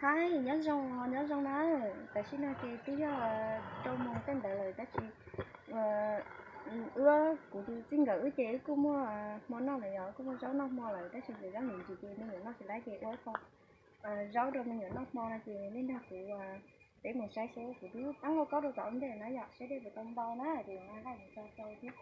Hais nyob zoo, nyob zoo na. Tam sim no ces twb yog rau moos tej ntawd lawm tab sis wb, kuv tus txij nkawm wb ces wb kuj muaj hmo noj lawm yom, kuj muaj zaub noj hmo lawm tab sis ces zaub ntim ntsis ces me nyuam noj tsis laib ces ua ib qho zaub rau me nyuam noj hmo no ces nej nrog kuv peb mus saib seb kuv twb tab nqaj kaub rau tom ntej na yom, saib dej puas tau npau na ces nqa nqaij mus tso rau thiab.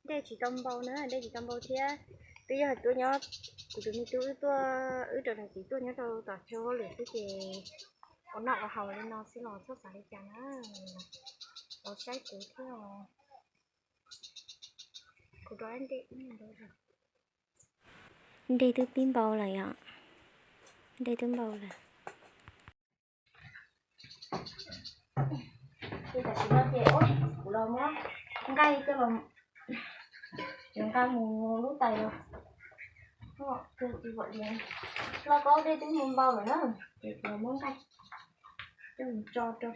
Dej tsis tau npau na, dej tsis tau npau thiab. Twb yog hais tuaj nyob, kuv tus me tub wb tuaj, wb rau nws txiv tuaj nyob rau tom chaw hauj lwm xwb ces ua noj ua haus li no xwb los txhob xav li cas na. Los saib kuv thiab. Kuv rau dej, dej twb pib npau lawm yom. Dej twb npau lawm. Ces tam sim no ces kuv los muab nqaij coj los, yuav nqa mus lub tais los. Lauj kaub dej twb mus npau lawm na, ces kuv los muab nqaij coj mus tso rau.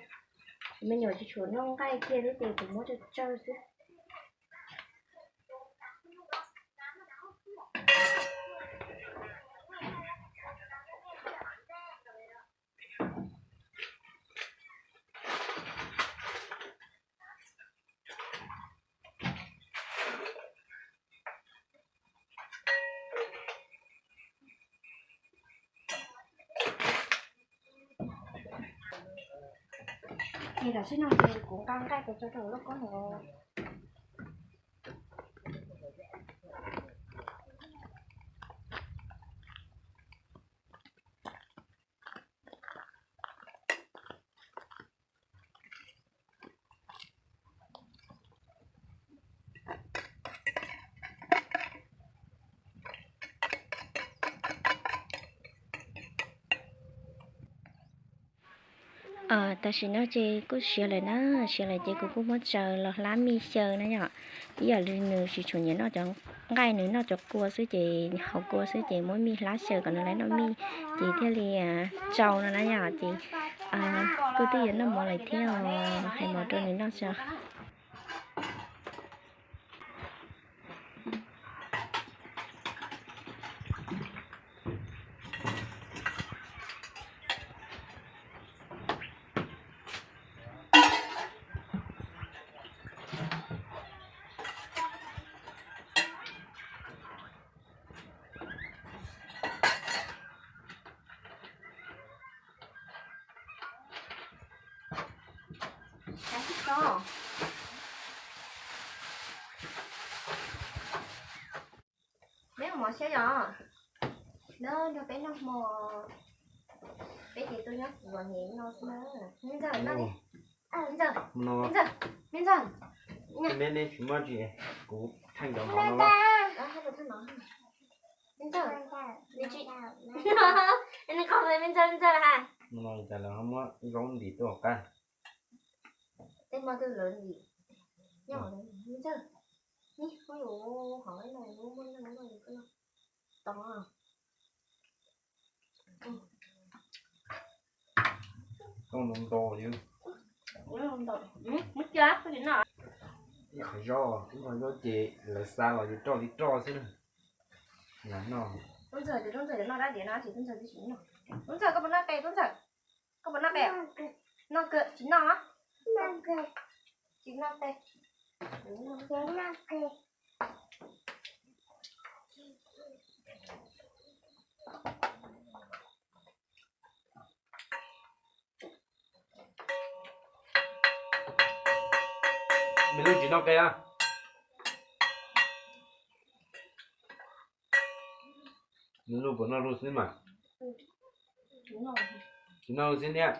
Me nyuam tsis tshua noj nqaij kiag thiab ces kuv muab tsawg tsawg xwb. Ces tam sim no ces kuv nqa nqaij mus tso rau lauj kaub no. Tam sim no ces kuj siav lawm na, siav lawm ces kuv kuj muab tsaws los hlab mij xyaw na yom. Ib yam li nws tsis tshua nyiam noj cov nqaij, nws noj cov kua xwb ces haus kua xwb ces muab mij hlab xyaw kom nws laiv noj mij ces thiaj li tsau no na yom. Ces kuj twb yuav noj mov lawm thiab os, hais mov rau nws noj tso. Peb ua mov siab yom. Nyob nrog peb noj hmo, peb ces tuaj nyob xwm los nyem no xwb na. Me ntxawg, noj li. Me ntxawg, me ntxawg, me ntxawg. Neb, neb tsis muaj tsis, kuv theej cov mov no. Me ntxawg, me ntxawg, me ntxawg ha. No cas lawv muab zaub ntim tuaj hauv qab. Tej mov twg lawv ntim, nyob me ntxawg. Ib, kuv yuav hov no, muaj neeg noj, tau ntau ntau. Ib qho zaub, ib qho zaub ces lawv xa los ces roj li roj xwb na. Tub Ntxawg, tub Ntxawg noj dab diav no ces tub Ntxawg twb tsis noj. Tub Ntxawg, koj puas noj qe tub Ntxawg? Koj puas noj qe? Noj kawg, tsis noj. Tsis noj qe. Me lub tsis noj qe a. Nws luj puas noj luj xwb mas. Tsis noj luj xwb thiab.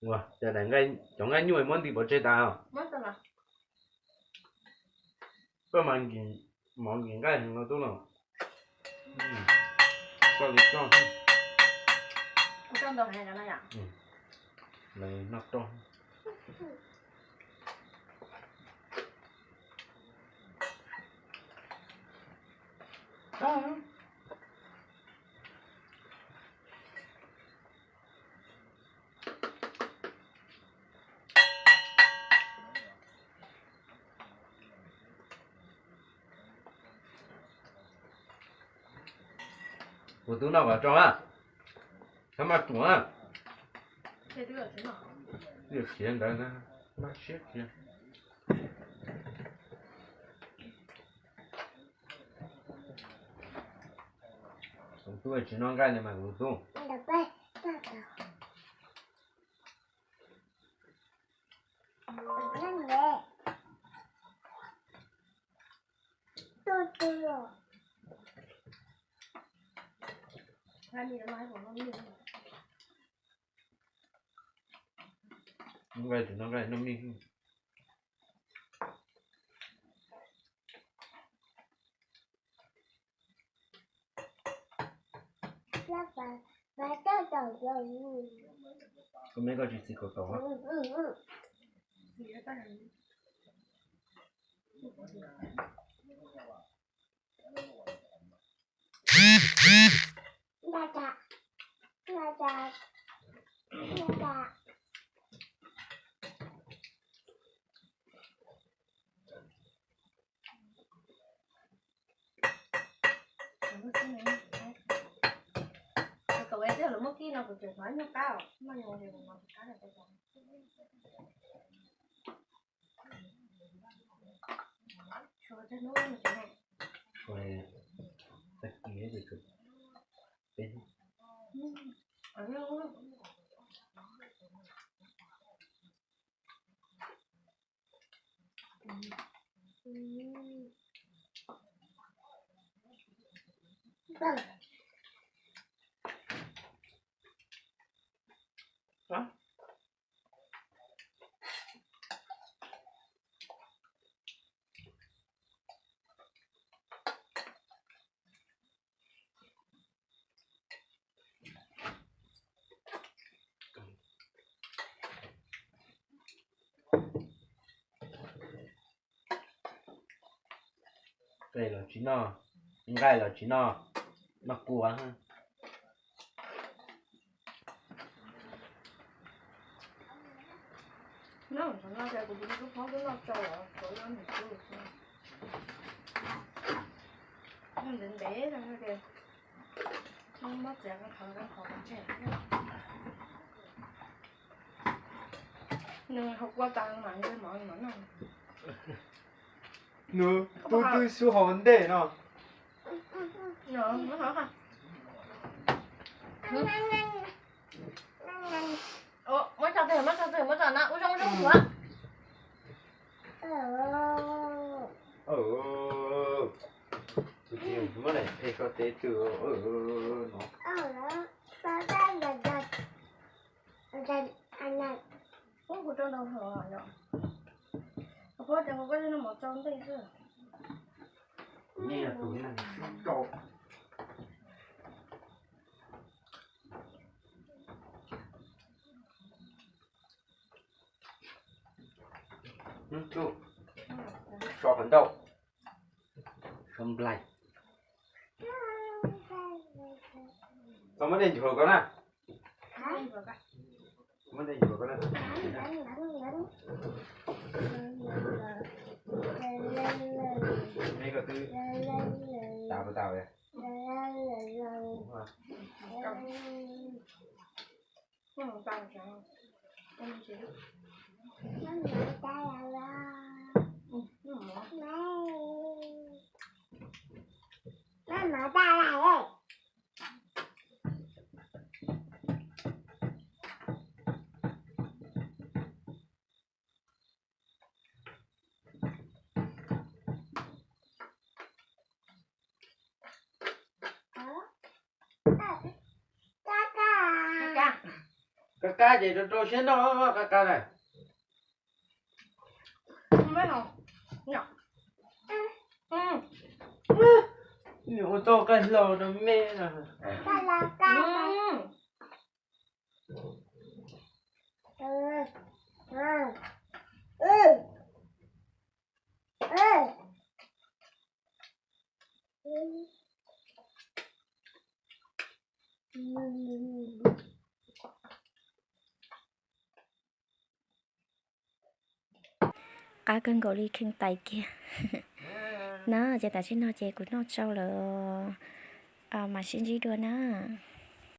Ua cas daim nqaij, cov nqaij nyuaj muab nti pov tseg tas os. Koj mas nkim mov nkim nqaij heev no tub los. Koj li koj. Noj roj. Kuv tub noj kom tso na, txhob maj ruam na. Twb yog khiav ntawd na, maj siab khiav. Kuv tub tsis noj nqaij li mas kuv tub. Noj nqaij tsis noj nqaij noj mij. Koj me koj tsis txiv kaus tau. Tus es lawv muab kib no kuv tseem hnov nyuag qab os, noj nyuag ces kuv hnov tsis qab lawm. Tag kis ces peb hnub. Qe los tsis noj, nqaij los tsis noj, noj kua. Ntev ntev, muab txiav qhov qhov tseg. Nws hauv kua tas mas ntsej mov noj. Nws tub twb xub hauv ntej no. Muab tso twg, muab tso twg, muab tso no, ua zoo ua zoo ua. Tus txiv muab daim qhe so teb twg no. Ub, kuv rau ntau hlo yom. Kuv pom tias kuv koj noj mov tsau ntej xwb. Nyiaj tus nyiaj rau. So qhov ncauj, so nplaig. Tau muab dej nchuav ko na. Muab dej nchuav ko na. Me ko twb tas puas tas? Qab qab ces rau rau siab noj qab qab na. Ua tau qab hlau rau me no. Qab kawg nkaus li kheej tais kiag. Na ces tam sim no ces kuv noj tsau lawm, mam sib ntsib dua na.